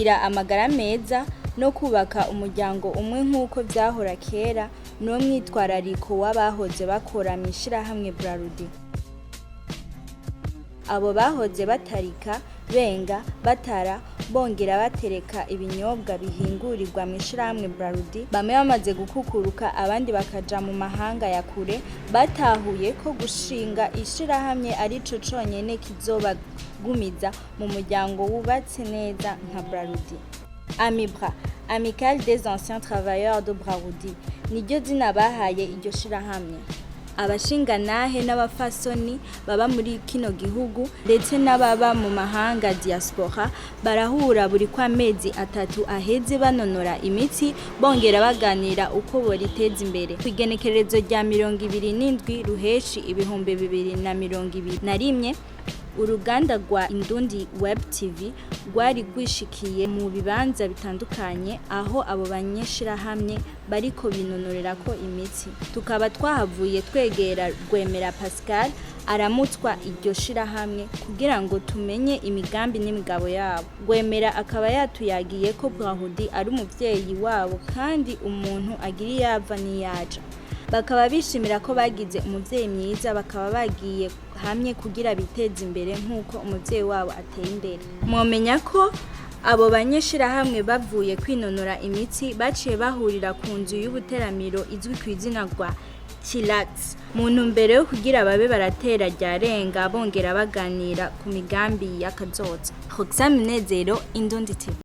Kugira amagara meza no kubaka umuryango umwe nk'uko vyahora kera niwo mwitwarariko w'abahoze bakora mw'ishirahamwe Brarudi. Abo bahoze batarika, benga, batara, bongera batereka ibinyobwa bihingurirwa mw'ishirahamwe Brarudi, bamwe bamaze gukukuruka abandi bakaja mu mahanga ya kure, batahuye ko gushinga ishirahamwe arico conyene kizobagumiza mu muryango wubatse neza nka Brarudi. Amibra, Amicale des Anciens Travailleurs de Brarudi, niryo zina bahaye iryo shirahamwe. Abashingantahe n'abafasoni baba muri kino gihugu ndetse n'ababa mu mahanga diaspora barahura buri kw'amezi 3 aheze banonora imitsi bongera baganira uko boriteza imbere. Kw'igenekerezo rya 27 Ruheshi 2021, uruganda rwa Indundi Web TV rwari rwishikiye mu bibanza bitandukanye aho abo banyeshirahamwe bariko binonorerako imitsi. Tukaba twahavuye twegera Rwemera Pascal aramutswa iryo shirahamwe kugira ngo tumenye imigambi n'imigabo yabo. Rwemera akaba yatuyagiye ko Brarudi ari umuvyeyi wabo kandi umuntu agira iyava n'iyaja. Bakaba bishimira ko bagize umuvyeyi mwiza, bakaba bagiye hamwe kugira biteze imbere nk'uko umuvyeyi wabo ateye imbere. Mwomenya ko abo banyeshirahamwe bavuye kwinonora imitsi baciye bahurira ku nzu y'ubuteramiro izwi kw'izina rwa Chillax mu ntumbero yo kugira babe baratera ryarenga bongera baganira ku migambi y'akazoza. Roxane Munezero, Indundi TV.